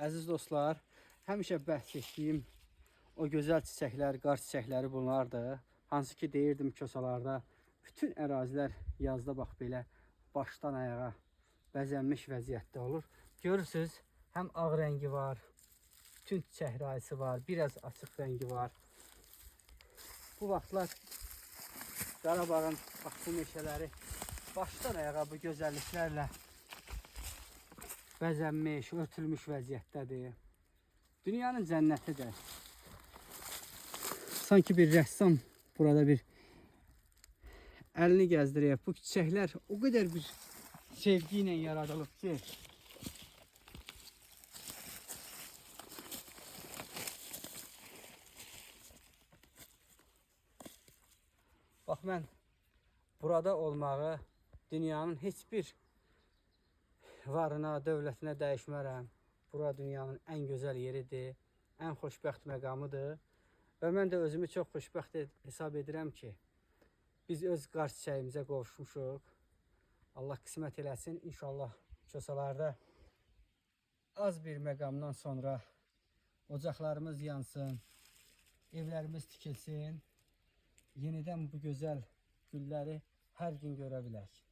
Əziz dostlar, həmişə bəhs etdiyim o gözəl çiçəklər, qar çiçəkləri bunlardır. Hansı ki deyirdim kosalarda bütün ərazilər yazda bax belə başdan ayağa bəzənmiş vəziyyətdə olur. Görürsüz, həm ağ rəngi var, tünd çəhrayısı var, biraz açıq rəngi var. Bu vaxtlar Qarabağın bax bu meşələri başdan ayağa bu gözəlliklərlə bəzənmiş, örtülmüş vəziyyətdədir. Dünyanın cənnətidir. Sanki bir rəssam burada bir əlini gəzdirir. Bu çiçəklər o qədər bir sevgi ilə yaradılıb ki, bax mən burada olmağı dünyanın heç bir varına, dövlətinə dəyişmərəm. Bura dünyanın ən gözəl yeridir, ən xoşbəxt məqamıdır. Və mən də özümü çox xoşbəxt hesab edirəm ki, biz öz qar çiçəyimizə qovuşmuşuq. Allah qismət eləsin. İnşallah kosalarda az bir məqamdan sonra ocaqlarımız yansın, evlərimiz tikilsin. Yenidən bu gözəl gülləri hər gün görə bilək.